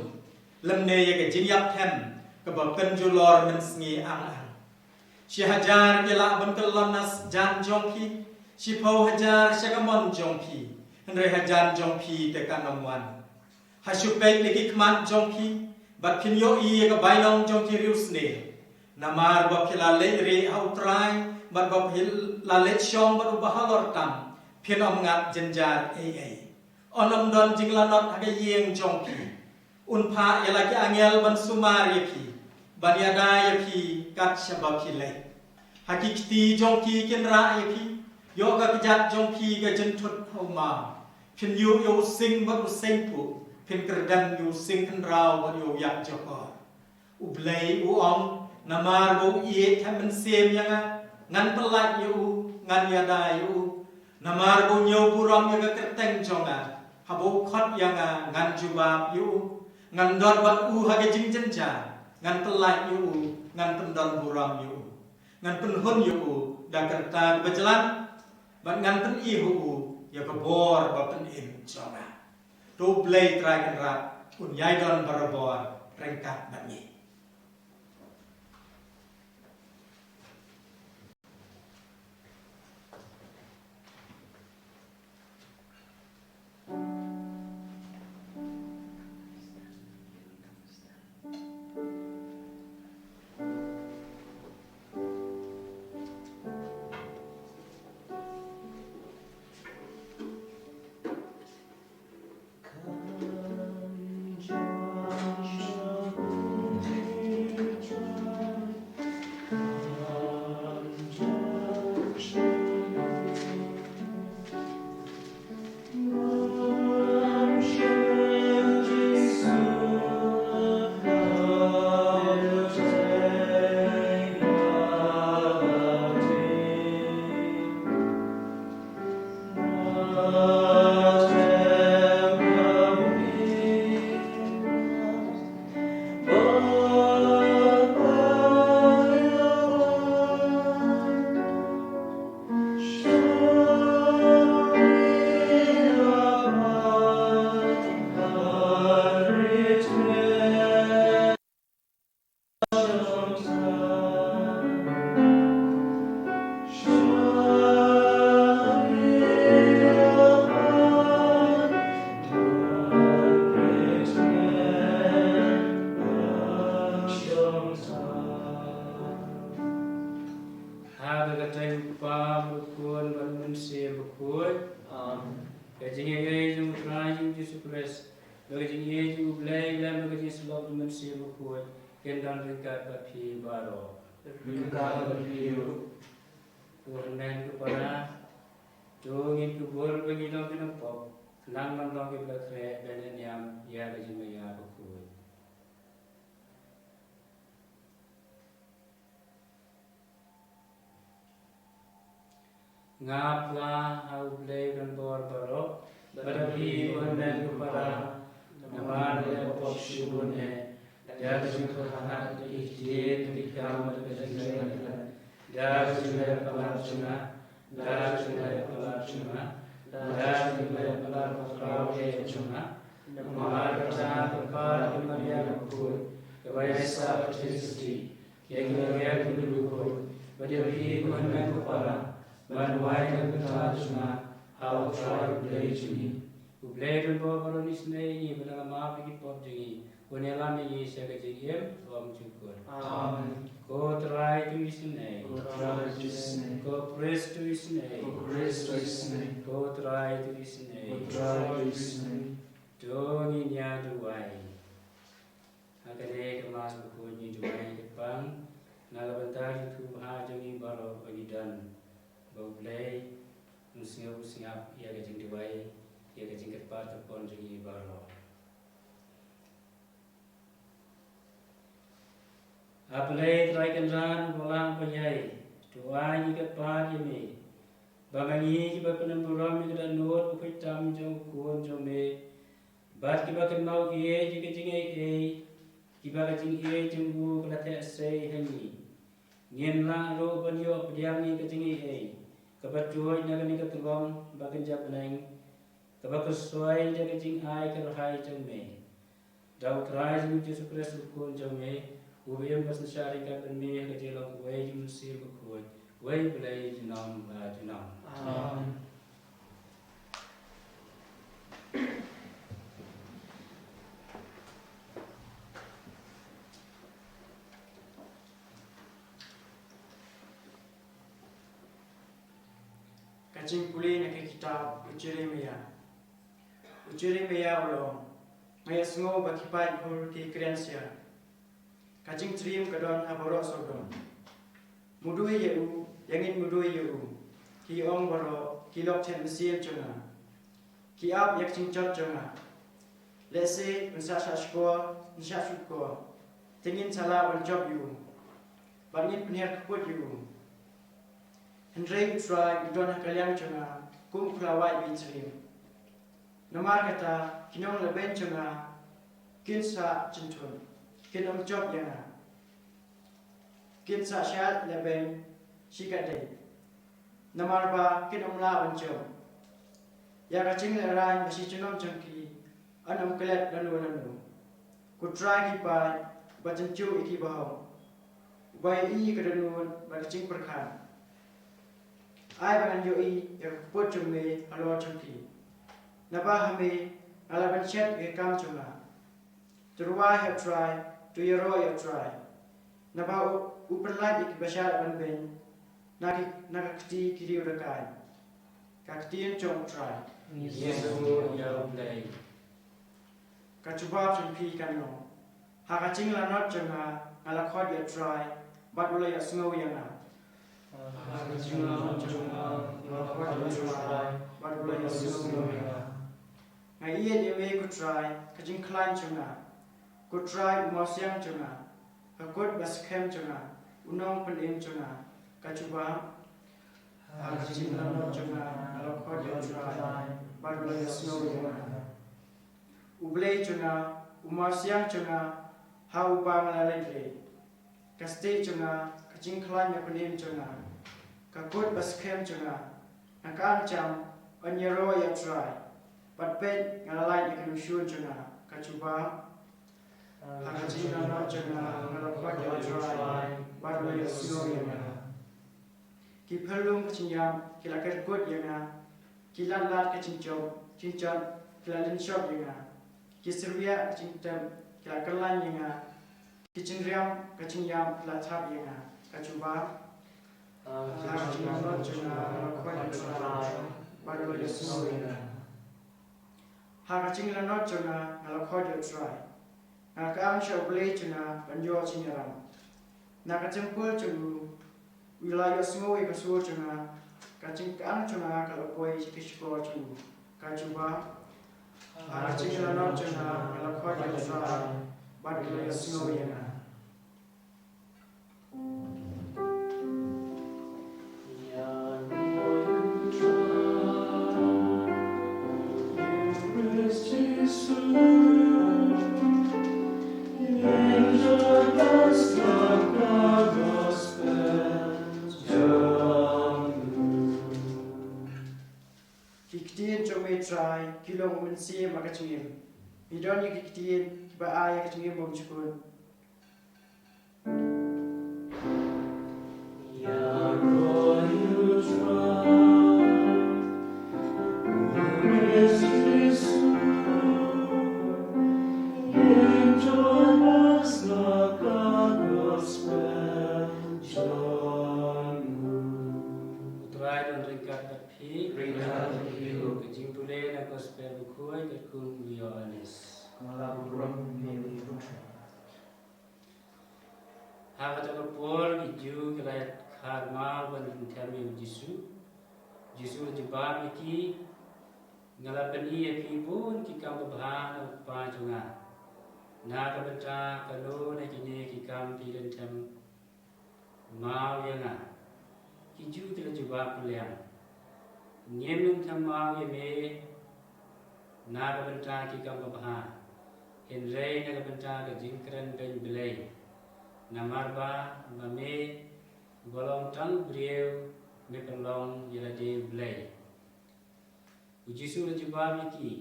lymne ïa ka jingïap them kaba pynjulor mynsngi ang ang. Shi hajar ki lah ban kyllon na jan jong phi, shiphew hajar sha ka mon jong phi, hynrei hajan jong phi te kan ym wan. Ha shu peit da ki khmat jong phi, bad phin ïohi ïa ka bainong jong ki riewsniew. Namar ba phi la leit rieh ha U Trai, bad ba phi la leit shong bad uba halor tam, phin ym ngat jynjar ei ei. Un ym don jinglanot ha ka ïing jong phi. Un phah ïa la ki angel ban sumar ïa phi, ban ïada ïa phi kat shaba phi leit. Ha ki kti jong phi kin rah ïa phi. Ïoh ka kjat jong phi ka jynthut ha u maw. Phin ïuh ïa u sing bad u seiñpuh, phin kyrdan ïa u sing khynraw bad ïa u ïap jakor. U Blei u ong, namar ba u ïeit ha mynsiem ïa nga, ngan pyllait ïa u, ngan ïada ïa u. Namar ba u ñiew burom ïa ka kyrteng jong nga, haba u khot ïa nga ngan jubab ïa u. Ngan don bad u ha ka jingjynjar, ngan pyllait ïa u, ngan pyndon burom ïa u. Ngan pynhun ïa u da ka rta kaba jlan, bad ngan pyni ha u ïa ka bor ba pynim jong nga. To U Blei Trai Kynrad un ïai don barabor ryngkat bad ngi. Ha ka kyrteng u Kpa bad u Khun bad u Mynsiem Bakhuid. Amen. Ka jingïaid jong u Trai Jisu Khrist, bad ka jingïaid jong u Blei, bad ka jingïasyllok jong u Mynsiem Bakhuid, kin don ryngkat bad phi baroh. Ryngkat bad phi ruh. Ko hynmen ko para, to ngin kyrkhu ba ngin long ki nongpop, khnang ban long kiba khreh ban ïaid ïa ka jingmaïa bakhuid. Nga phla ha u Blei u donbor baroh, bad ha phi ko hynmen ko para, namar nga la pop shibun eh, da ka jingkyrkhu, da ki ktien, da ki kam, da ka jingïaid, da ka jingleh palat jong nga, da ka jingleh palat jong nga, da ka jingleh palat bakhraw eh jong nga. Namar kata ka kyrpad ïa ka Maria bakhuid, kaba ïaisah baptis ïa ki angel, ïa ki riewkhuid, bad ïa phi ko hynmen ko para, ban wai ïa ka bynta jong nga ha u Trai U Blei jong ngi. U Blei u donbor baroh un isynei ïa ngi, bad un ïalam ïa ki pop jong ngi, un ïalam ïa ngi sha ka jingim bymjukut. Amen. Ko Trai to isynei. Ko Trai to isynei. Ko Khrist to isynei. Ko Khrist to isynei. Ko Trai to isynei. Ko Trai to isynei. To ngin ïa duwai. Ha kane ka Mass bakhuid ngi duwai kyrpang na ka bynta ka jingthmu bha jong ngi baroh ba ngi don, ba U Blei un sngew sngap ïa ka jingduwai, ïa ka jingkyrpad kyrpon jong ngi baroh. A Blei Trai Kynrad uba lah ban ïai, to ai ngi kyrpad ïa me ba ma ngi kiba pynburom ïa ka dohnud bakhuid tam jong u Khun jong me, bad kiba kynmaw ïa ka jingaiei, kiba ka jingaiei jong u ka la theh sei ha ngi, ngin lah ruh ban ïoh pdiang ïa ka jingaiei kaba tuid na kane ka tlong ba kynja bneng, kaba khuslai da ka jingai kyrhai jong me. Da u Trai jong ngi Jisu Khrist u Khun jong me, uba im bad synshar ryngkat bad me ha ka jinglong kawei jong u Mynsiem Bakhuid, uwei Blei junom la junom. Amen. Ka jingpule na ka kitab u Jeremiah. U Jeremiah u la ong, nga ïohsngew ba ki paid bun ki kren sha ka jingtriem ka don ha baroh sawdong. Mudui ïa u, ïa ngin mudui ïa u, ki ong baroh ki lok thied mynsiem jong nga. Ki ap ïa ka jingjot jong nga. Lehse un sa shah shkor, un sa shah shkor, te ngin sa lah ban jop ïa u, bad ngin pynhiar kput ïa u. Hynrei u Trai u don ha ka liang jong nga kum u khlawait ba ïatriem. Namar kata ki nonglehbeiñ jong nga kin sa jynthut, kin ym jop ïa nga. Kin sa shah lehbeiñ shikatdei, namar ba kin ym lah ban jop. Ïa ka jinglehrain ba shi junom jong ki yn ym klet lano lano. Ko Trai ki paid, ba jynjuh ïa ki bahok, uba ïohi ïa ka dohnud bad ka jingpyrkhat. Ai ba ngan ïohi ïa ka kput jong me halor jong ki. Naba ha me nga la pynshet ïa ka kam jong nga. To rwai ha u Trai, to ïaroh ïa u Trai. Naba u, u pynlait ïa kiba shah ban beiñ na ki, na ka kti ki riew dakai. Ka ktien jong u Trai. Ïa u Blei. Ka jubab jong phi kan long, ha ka jinglanot jong nga, nga la khot ïa u Trai, bad u la ïohsngew ïa nga. Ha ka jinglanot jong nga, nga la khot ïa u Trai, bad u la ïohsngew ïa nga. Nga ïeit ïa me ko Trai, ka jingkhlaiñ jong nga. Ko Trai u mawsiang jong nga, ka kut ba skhem jong nga, u nongpynim jong nga. Ka jubab. Ha ka jinglanot jong nga, nga la khot ïa u Trai, bad u la ïohsngew ïa nga. U Blei jong nga, u mawsiang jong nga, ha uba nga la leit rieh. Ka stieh jong nga, ka jingkhlaiñ ka pynim jong nga, ka kut ba skhem jong nga. Nga kang jam, yn ïaroh ïa u Trai, bad peit nga la lait ïa ka nongshun jong nga. Ka jubab. Ha ka jinglanot jong nga, nga la khot ïa u Trai, bad u la ïohsngew ïa nga. Ki phyllung ka jingïap ki la kyrkut ïa nga. Ki lad lad ka jingjop, jingjot ki la lynshop ïa nga. Ki syrwiah ka jingtep ki la kyllaiñ ïa nga. Ki jingriam ka jingïap ki la thap ïa nga. Ka jubab. Ha ka jinglanot jong nga, nga la khot ïa u Trai, bad u la ïohsngew ïa nga. Ha ka jinglanot jong nga, nga la khot ïa u Trai. Nga kang sha u Blei jong nga ban ïoh jingïalam. Na ka templ jong u, u la ïohsngew ïa ka sur jong nga. Ka jingkang jong nga ka la poi sha ki shkor jong u. Ka jubab. Ha ka jinglanot jong nga, nga la khot ïa u Trai, bad u la ïohsngew ïa nga. Ki ktien jong me Trai ki long u mynsiem ha ka jingim. Ngi don ïa ki ktien kiba ai ïa ka jingim bymjukut. U Trai don ryngkat bad phi. Ryngkat bad phi. Ka jingpule na Gospel bakhuid katkum u Ïoannis. Nga la burom ïa me, U Trai. Ha kata ka por ki Jiw ki la ïakhar maw ban pynthem ïa u Jisu. Jisu u la jubab ïa ki, nga la pyni ïa phi bun ki kam babha na u Kpa jong nga. Na ka bynta kano na kine ki kam phi lynthem maw ïa nga? Ki Jiw ki la jubab kylliang, ngim lynthem maw ïa me na ka bynta ki kam babha, hynrei na ka bynta ka jingkren beiñ Blei. Namar ba ma me ba long tang u briew, me pynlong ïa lade u Blei. U Jisu u la jubab ïa ki,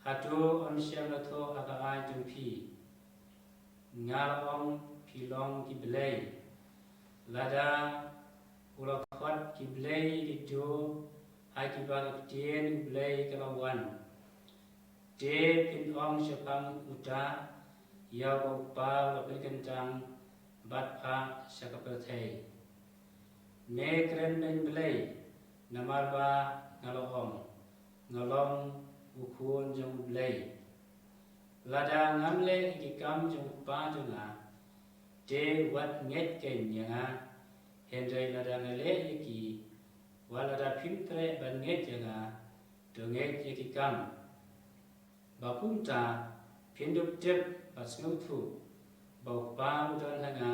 hato ym shym la thoh ha ka aiñ jong phi, nga la ong phi long ki blei? Lada u la khot ki blei ki to ha kiba ka ktien u Blei ka la wan, te phin ong shaphang uta ïa uba u Kpa u la pynkyntang bad phah sha ka pyrthei. Me kren beiñ Blei, namar ba nga la ong, nga long u Khun jong u Blei. Lada ngam leh ïa ki kam jong u Kpa jong nga, te wat ngeit keiñ ïa nga. Hynrei lada nga leh ïa ki, wat lada phim treh ban ngeit ïa nga, to ngeit ïa ki kam. Ba kumta phin dup tip bad sngewthuh ba u Kpa u don ha nga,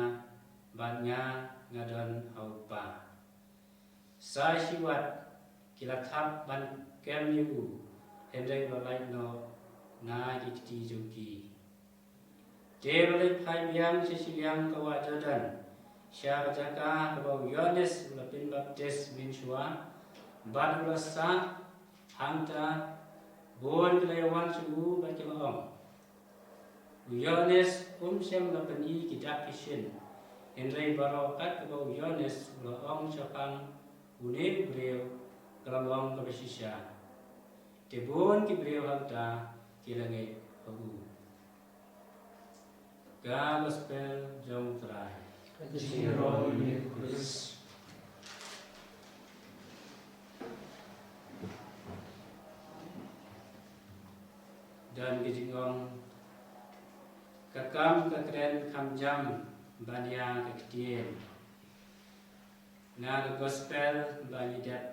bad nga, nga don ha u Kpa. Sa shi wat ki la thap ban kem ïa u, hynrei u la lait noh na ki kti jong ki. Te u la leit phai biang sha shiliang ka wah Jordan, sha ka jaka kaba u Ïoannis u la pynbaptis mynshuwa, bad u la sah hangta. Bun ki la ïa wan sha u bad ki la ong, u Ïoannis um shym la pyni ki dak ki shin, hynrei baroh kat kaba u Ïoannis u la ong shaphang une u briew, ka la long kaba shisha. Te bun ki briew hangta ki la ngeit ha u. Ka Gospel jong u Trai. Ka jingïaroh ïa u Khrist. Don ka jingong, ka kam ka kren kham jam ban ïa ka ktien. Na ka Gospel ba ngi dep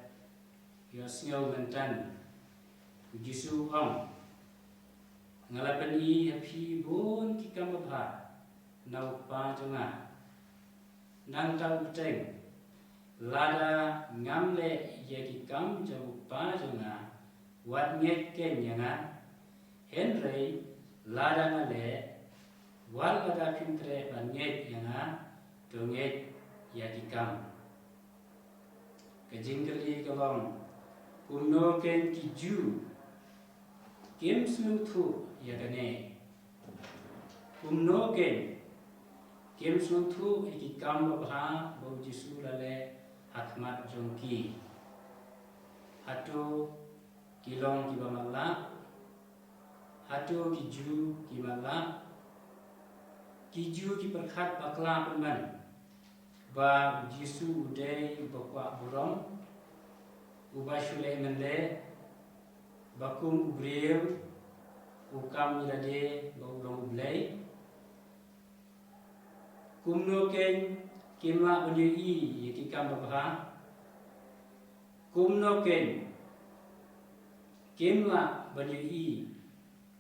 ïohsngew mynta, u Jisu u ong, nga la pyni ha phi bun ki kam babha na u Kpa jong nga. Nangta u bteng, lada ngam leh ïa ki kam jong u Kpa jong nga, wat ngeit keiñ ïa nga. Hynrei lada nga leh, wat lada phim treh ban ngeit ïa nga, to ngeit ïa ki kam. Ka jingkylli ka long, kumno keiñ ki Jiw kim sngewthuh ïa kane? Kumno keiñ kim sngewthuh ïa ki kam babha ba u Jisu u la leh ha khmat jong ki? Hato ki long kiba matlah? Hato ki Jiw ki matlah? Ki Jiw ki pyrkhat bakla pynban ba u Jisu u dei uba kwah burom, uba shu leh mynleh, ba kum u briew u kam ïa lade ba u long u Blei. Kumno keiñ kim lah ban ïohi ïa ki kam babha? Kumno keiñ kim lah ban ïohi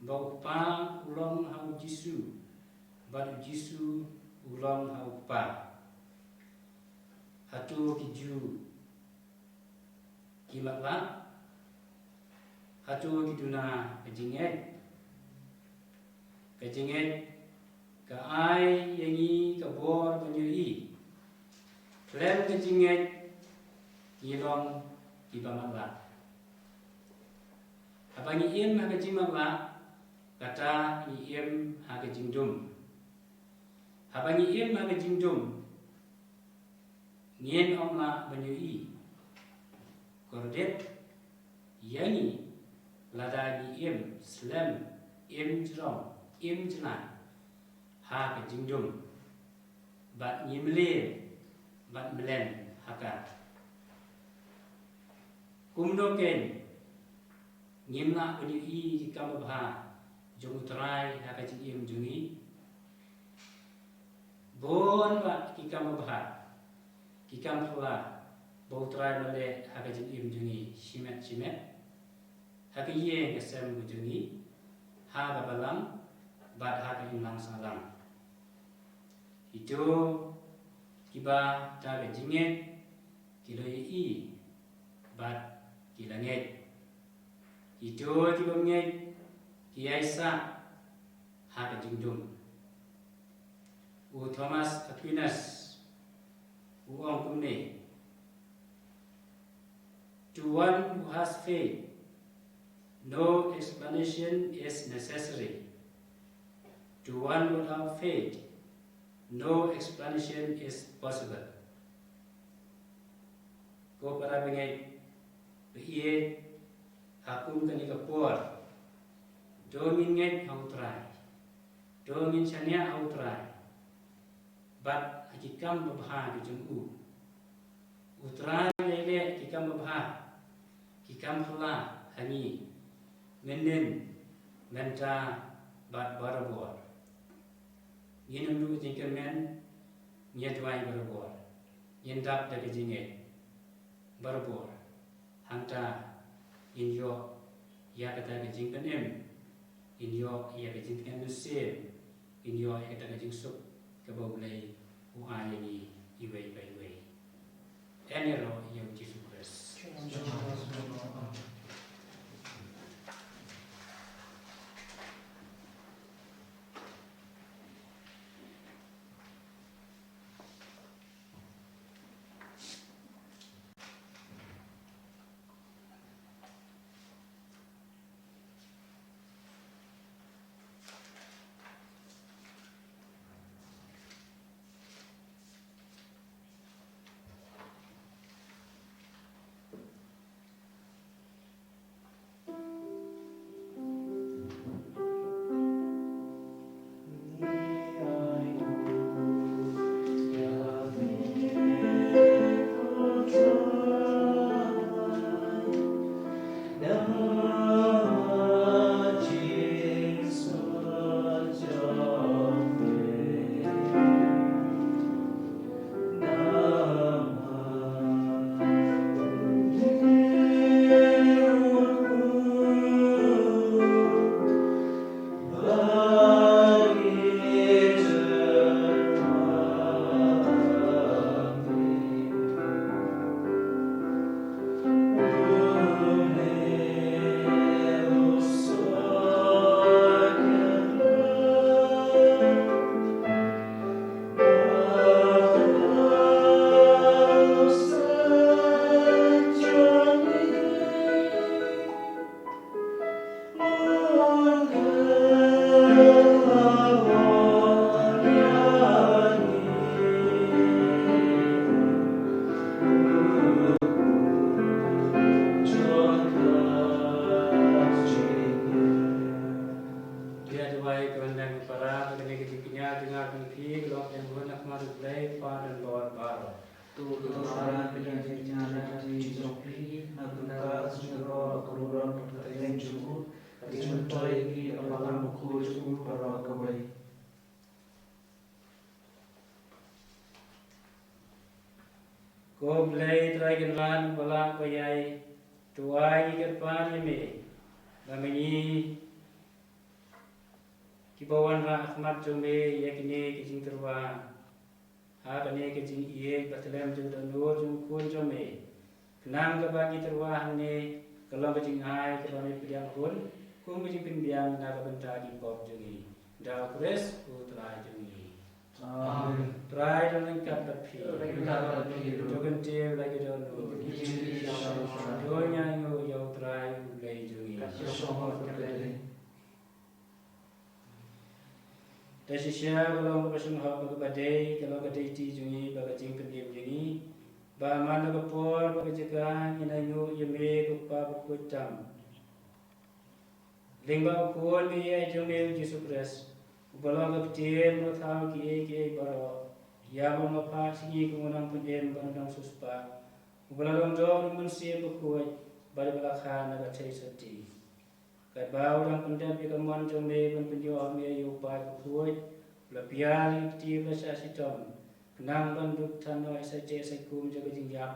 ba u Kpa u long ha u Jisu, bad u Jisu u long ha u Kpa? Hato ki Jiw ki matlah? Hato ki duna ka jingngeit? Ka jingngeit ka ai ïa ngi ka bor ban ïohi. Khlem ka jingngeit ngi long kiba matlah. Haba ngi im ha ka jingmatlah, kata ngi im ha ka jingdum. Haba ngi im ha ka jingdum, ngin ym lah ban ïohi. Kordit ïa ngi lada ngi im slem, im jrong, im jlan ha ka jingdum, bad ngi mlien bad mlen ha ka. Kumno keiñ ngim lah ban ïohi ki kam babha jong u Trai ha ka jingim jong ngi? Bun bah ki kam babha, ki kam phylla ba u Trai u la leh ha ka jingim jong ngi shimet shimet, ha ka ïing ka sem ka jong ngi, ha ka balang, bad ha ka imlang sahlang. Kito kiba da ka jingngeit ki la ïohi bad ki la ngeit. Kito kiba ngeit ki ïaisah ha ka jingdum. U Thomas Aquinas u ong kumne: "To one who has faith, no explanation is necessary. To one without faith, no explanation is possible." Ko para bangeit, bangeit, ha kum kane ka por, to ngin ngeit ha U Trai, to ngin shaniah ha U Trai bad ha ki kam babha ki jong u. U Trai u leh ki kam babha, ki kam phylla ha ngi, mynnin, mynta bad barabor. Ngin ym duh jingkyrmen, ngin duwai barabor, ngin dap da ka jingngeit barabor. Hangta ngin ïoh ïa kata ka jingpynim, ngin ïoh ïa ka jingtngen mynsiem, ngin ïoh ïa kata ka jingsuk kaba U Blei u ai ïa ngi iwei pa iwei. Ïaroh ïa U Jisu Khrist. Ïa duwai, ko hynmen ko para, ba kane ka jingkñia jong nga bad phi ka long ka jinghun ha khmat U Blei Kpa don bor baroh. To, to, para, phi don jingkñia jong phi, na ka bynta ka jingïaroh, ka burom bad ka kyrteng jong u, ka jingmyntoi ïa ngi, ïa ka Balang Bakhuid jong u baroh kawei. Ko Blei Trai Kynrad, Balang ba ïai, to ai ngi kyrpad ïa me ba ma ngi kiba wanrah ha khmat jong me ïa kine ki jingtyrwa, ha kane ka jingïeit bathylliem jong U Dohnud jong U Khun jong me. Khnang kaba ngi tyrwa hangne ka long ka jingai kaba me pdiang hun kum ka jingpynbiang na ka bynta ki pop jong ngi. Da U Khrist U Trai jong ngi. Amen. Trai don ryngkat bad phi. Ryngkat bad phi. To kyntiew la ki dohnud. Ki jingkyrkhu. To ngi ainguh ïa U Trai U Blei jong ngi. Ka shong ha ka dei. Da shisha ka long kaba sngewhok bad kaba dei, ka long ka deiti jong ngi bad ka jingpynim jong ngi, ba man la ka por bad ka jaka ngin ainguh ïa me ko Kpa bakhuid tam. Lyngba U Khun me ïaid jong me U Jisu Khrist, uba long ka ktien ba thaw kiei kiei baroh, ïa uba me phah sha ngi kum u nongpynim bad u nongsiewspah, uba la long doh u Mynsiem Bakhuid bad uba la kha na ka theisotti. Katba u dang pyndep ïa ka mon jong me ban pynïoh ha me ïa u paid bakhuid, u la pdiang ïa ka kti ba la shah shitom, khnang ban dup than noh ïa sa shisha sa kum jong ka jingïap,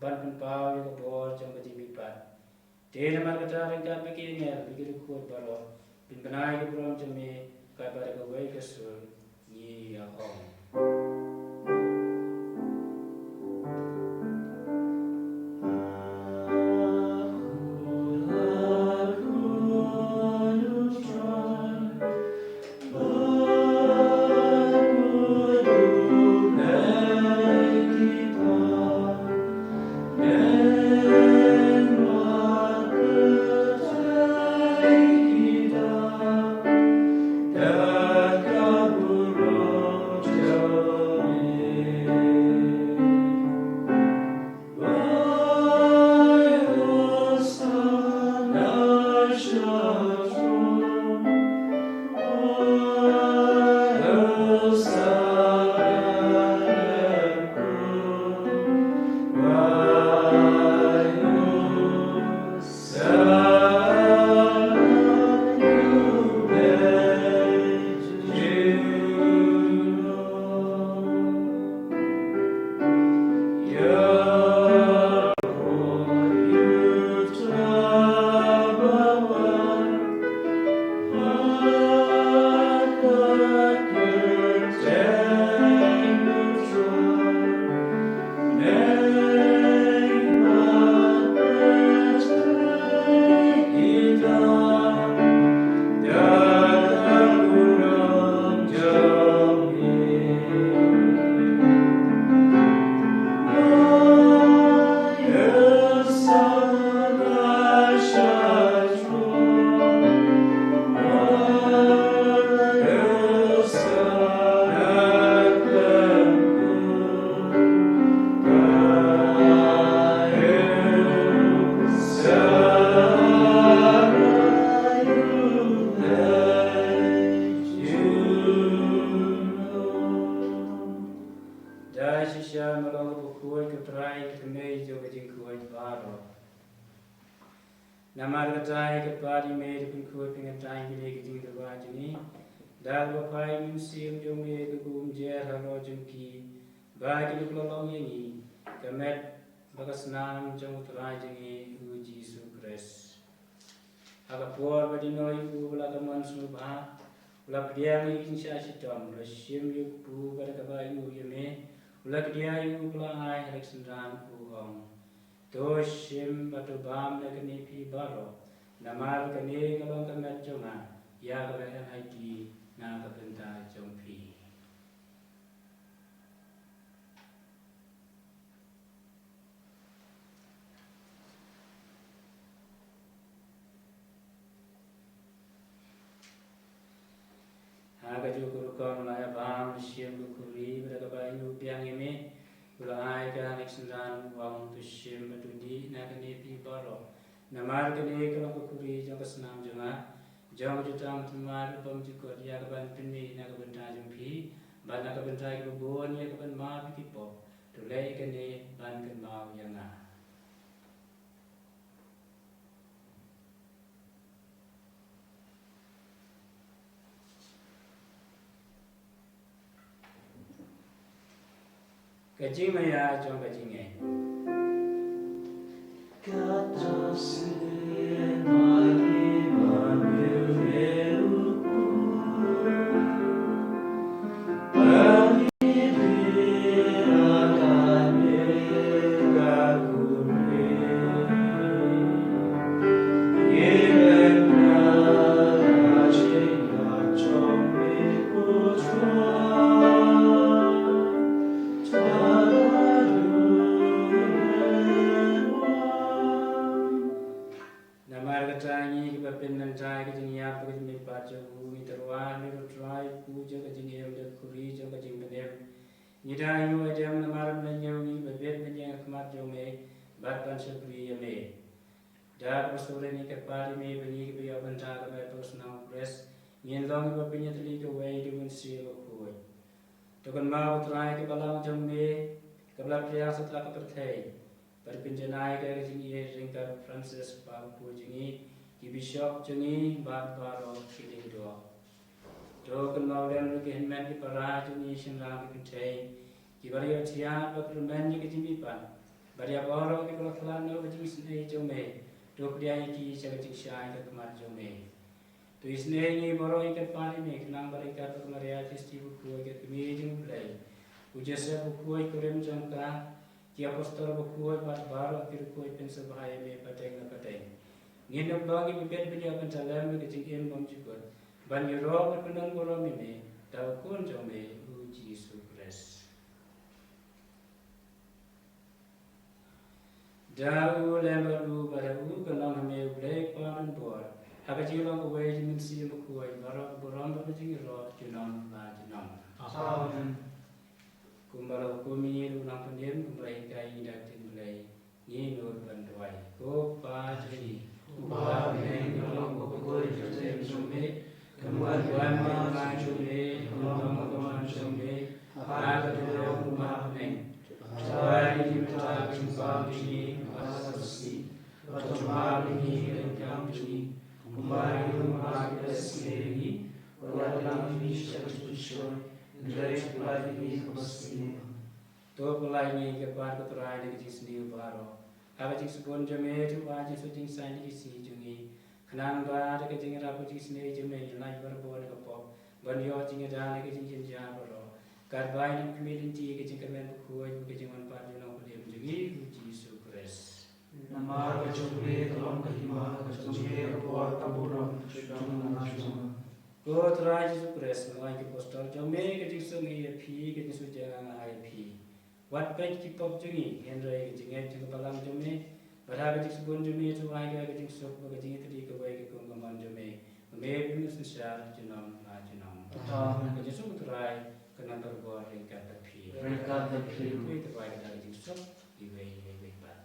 ban pynpaw ïa ka bor jong ka jingmihpat. Te namar kata ryngkat bad ki angel bad ki riewkhuid baroh, pynbna ïa ka burom jong me, Katba da kawei ka sur ngi ïa ong. Da shisha ma long ka khuid ka Trai ka kmie jong ka jingkhuid baroh. Namar kata ïa ka pat jong me da pynkhuid pynkyntait ïa kine ki jingdawa jong ngi. Da kaba phai Mynsiem jong me ka kumjuh halor jong ki, ba kin ïa long ïa ngi ka met bad ka snam jong u Trai jong ngi u Jisu Khrist. Ha ka por ba dei u ba la ka mon sngewbha, u la pdiang ïa ka jingshah shitom, u la shim ïa u kpu bad da kaba ïoh ïa me, u la kdiah ïa u ba la ai ha ka synran, u ong: To shim bad to bam na kane phi baroh, namar kane ka long ka met jong nga, ïa kaba enhaiti na ka bynta jong phi. Ha kajuh ka rukom la ïa bam, shim ka khuri, bad da kaba ïoh biang ïa me, u la ai ka ha ka synran, u ong: To shim bad to dih na kane phi baroh, namar kane ka long ka khuri jong ka snam jong nga, jong ka jutang tymmen bymjukut, ïa kaban pynmih na ka bynta jong phi bad na ka bynta kiba bun, ïa kaban map ïa ki pop. To leh ïa kane ban kynmaw ïa nga. Ka jingmaïa jong ka jingngeit. Namar kata ngi kiba pynmynta ïa ka jingïap bad ka jingmihpat jong u, ngi tyrwa halor u Trai, u kpu jong ka jingim, da ka khuri jong ka jingpynim. Ngi da ïoh ïadem namar ba la ñiew ngi ban bit ban ïeng ha khmat jong me bad ban shakri ïa me. Da kaba sngewrit ngi kyrpad ïa me ba ngi kiba ïoh bynta ka met bad ka snam u Khrist, ngin long kiba pynïatylli kawei da u Mynsiem Bakhuid. To kynmaw, ko Trai, ka balang jong me kaba la pliang satlak ka pyrthei, bad pynjanai ka ïa ka jingïeit ryngkat u Francis, u Papa jong ngi, ki bishop jong ngi bad baroh ki lyngdoh. To kynmaw lem ruh ki hynmen ki para jong ngi shynrang ki kynthei, kiba la ïoh thiah bad kyrmen ïa ka jingmihpat, bad ïa baroh kiba la khlad noh ka jingisynei jong me. To pdiang ïa ki sha ka jingshai ha khmat jong me. To isynei ngi baroh ïa ka kyrpad jong me, khnang ba ryngkat bad ka Maria Theisotti bakhuid, ka kmie jong U Blei, u Joseph bakhuid, u kurim jong ka, ki apostol bakhuid bad baroh ki riewkhuid, phin sngewbha ïa me pateng la pateng. Ngin ym long kiba bit bniah ban ïalem ïa ka jingim bymjukut, ban ïaroh bad pynlong burom ïa me da U Khun jong me, U Jisu Khrist. Da u lem bad u, bad ha u kan long ha me U Blei Kpa Donbor, ha ka jinglong kawei jong U Mynsiem Bakhuid, baroh ka burom bad ka jingïaroh junom la junom. Amen. Kumba la hukum ïa ngi da u Nongpynim, kumba la hikai ïa ngi da ka ktien Blei, ngin nud ban duwai. Ko Kpa jong ngi, uba ha bneng, ka long ka kyrteng jong me, ka mon ka hima jong me, ka long ka mon jong me, ha ka kyrteng jong me ha bneng. Duwai ïa ngi mynta ka jingbam jong ngi kaba shisha, bad to map ïa ngi ki kam jong ngi, kumba ngi map ïa kiba sngewsih ïa ngi, wat la ngi sha ka jingpynshoi, hynrei to pynlait ïa ngi ha kaba sniew. To pynlait ïa ngi, ko Kpa, ko Trai, na ka jingsniew baroh, ha ka jingsbun jong me, to ai jingsuk jingsaiñ ïa ki sngi jong ngi, khnang ba da ka jingïarap ka jingisynei jong me ngin lait barabor na ka pop, ban ïoh jingïada na ka jingjynjar baroh, katba ngi khmih lynti ïa ka jingkyrmen bakhuid bad ka jingwan pat jong U Nongpynim jong ngi, U Jisu Khrist. Namar ka jong me ka long ka hima, ka jong me ka bor, ka burom, ka jong me, ka jong me. Ko Trai Jisu Khrist, nga ai ïa ki apostol jong me ka jingsuk, nga ai ïa phi ka jingsuk jong nga, nga ai ïa phi. Wat peit ki pop jong ngi, hynrei ka jingngeit jong ka balang jong me, bad ha ka jingsbun jong me, to ai ka jingsuk bad ka jingïatylli kawei ka kum ka mon jong me, ba me phin ïohsynshar junom la junom. Amen. Ka jingsuk U Trai kan don barabor ryngkat bad phi. Ryngkat bad phi. Phi to ai ka jingsuk iwei ïa iwei pat.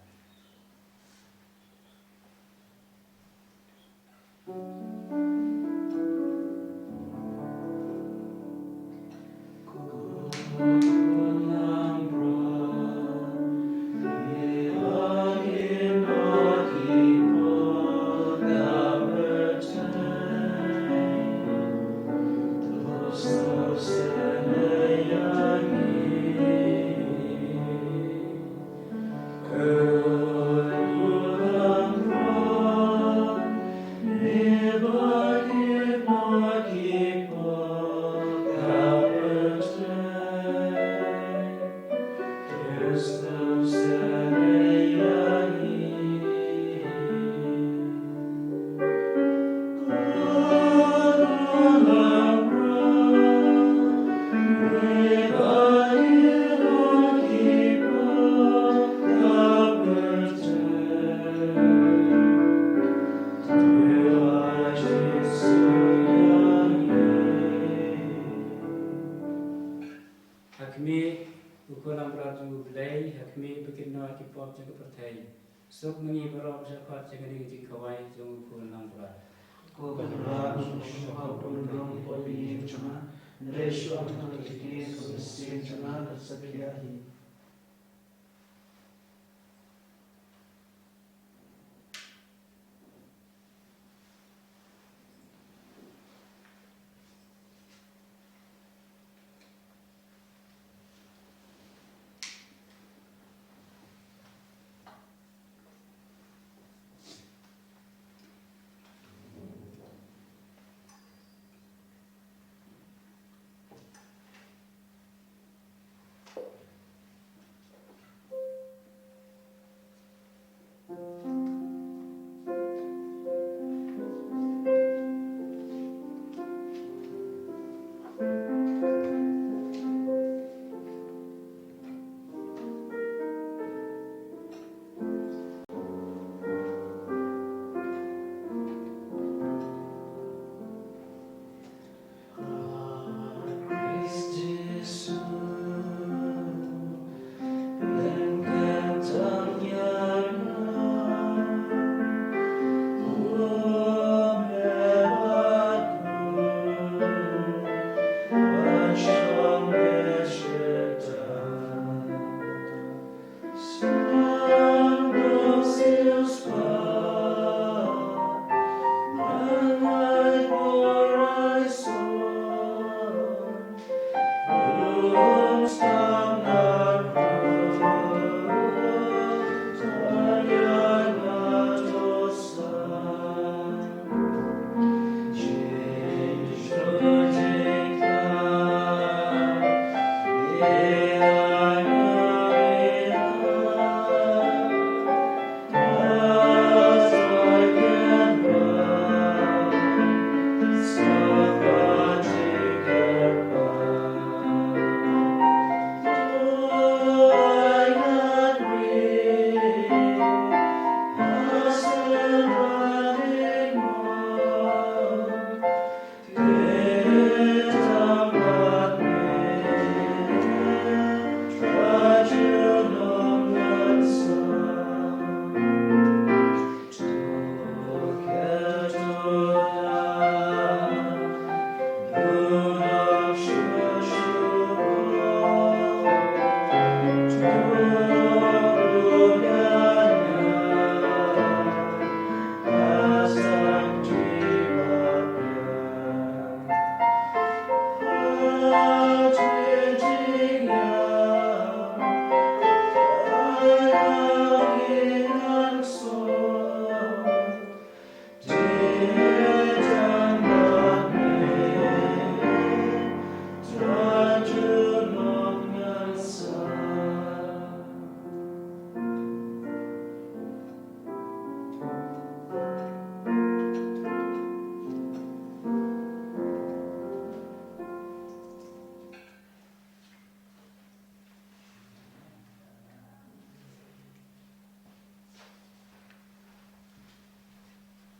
Ha khmih, ko Khun langbrot jong U Blei, ha khmih ba kin noh ïa ki pop jong ka pyrthei. Suk ma ngi baroh sha khot jong kane ka jingkhawai jong U Khun langbrot. Ko Kynrad, ym shym hap ban rung ïa ka jingim jong nga, hynrei shu ong tang ka jingkren kaba shisien jong nga kan sa pdiang hi.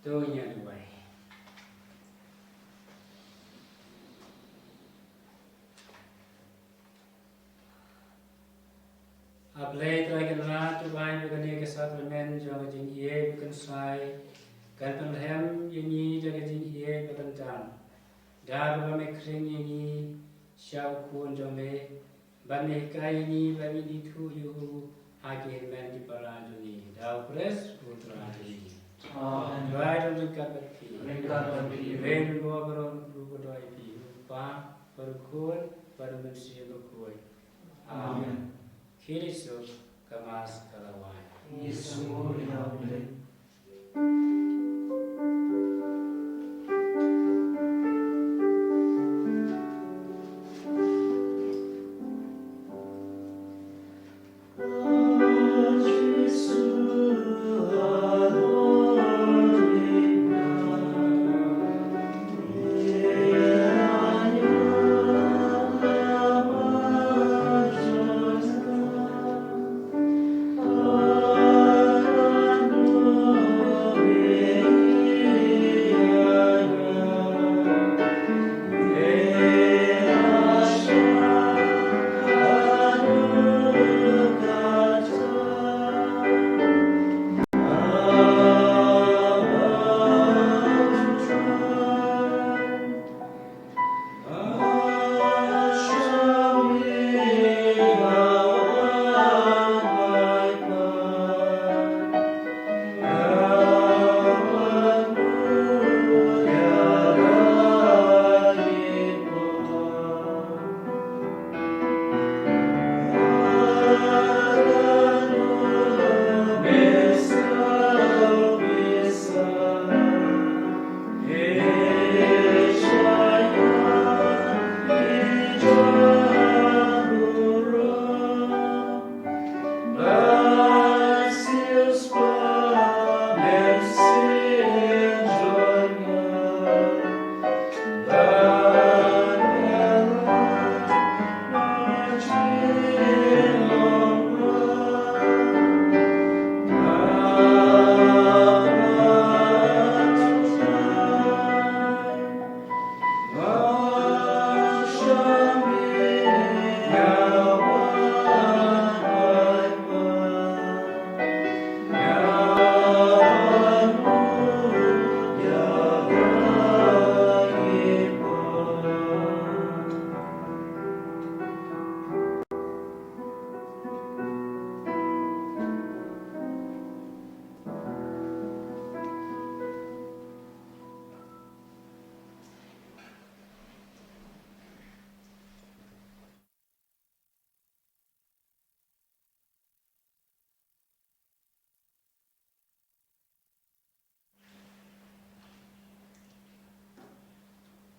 To ngin ïa duwai. A Blei Trai Kynrad, to ai ba kane ka sakramen jong ka jingïeit ba kynsai kan pynrhem ïa ngi da ka jingïeit ba kyntang. Da kaba me khring ïa ngi sha u Khun jong me, ban me hikai ïa ngi ba ngin ithuh ïa u ha ki hynmen ki para jong ngi. Da u Khrist u Trai jong ngi. Amen. Trai dang ryngkat bad phi. Ryngkat bad phi. Ïa u Blei baroh u kyrkhu ïa phi. U Kpa, bad u Khun, bad u Mynsiem Bakhuid. Amen. Amen. Khie leit suk, ka Mass ka la wai. Ngi sngewbha ïa u Blei.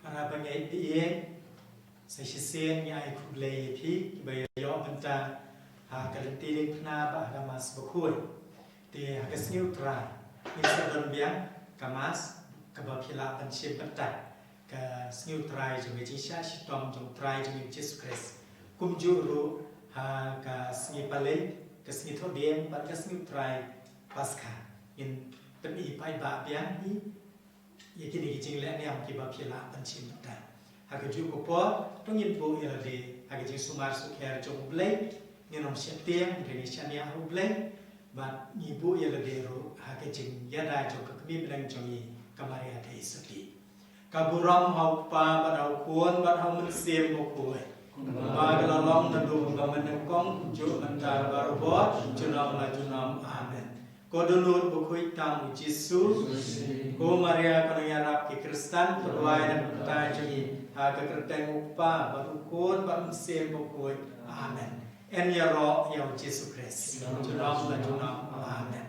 Para bangeit ba ïeit, sa shisien ngi ai khublei ïa phi kiba ïa ïoh bynta ha ka lynti diengphna bad ha ka Mass Bakhuid. Te ha ka sngi U Trai ngin sa don biang ka Mass kaba phi lah ban shim bynta, ka sngi U Trai jong ka jingshah shitom jong U Trai jong ngi U Jisu Khrist. Kumjuh ruh ha ka sngi Palei, ka sngi Thohdieng bad ka sngi U Trai Paskha, ngin pyni paidbah biang hi ïa kine ki jingleh niam kiba phi lah ban shim bynta. Ha kajuh ka por to ngin buh ïa lade ha ka jingsumar sukher jong U Blei, ngin ym sheptieng hynrei ngin shaniah ha U Blei. Bad ngi buh ïa lade ruh ha ka jingïada jong ka Kmie bneng jong ngi ka Maria Theisotti. Ka burom ha U Kpa bad ha U Khun bad ha U Mynsiem Bakhuid. Kumba ka la long naduh ba mynnyngkong, kumjuh mynta, baroh, junom la junom. Amen. Ko dohnud bakhuid tam U Jisu. Ko Maria ko nongïarap ki Khristan, to duwai na ka bynta jong ngi ha ka kyrteng U Kpa bad U Khun bad U Mynsiem Bakhuid. Amen. Yn ïaroh ïa U Jisu Khrist. Junom la junom. Amen.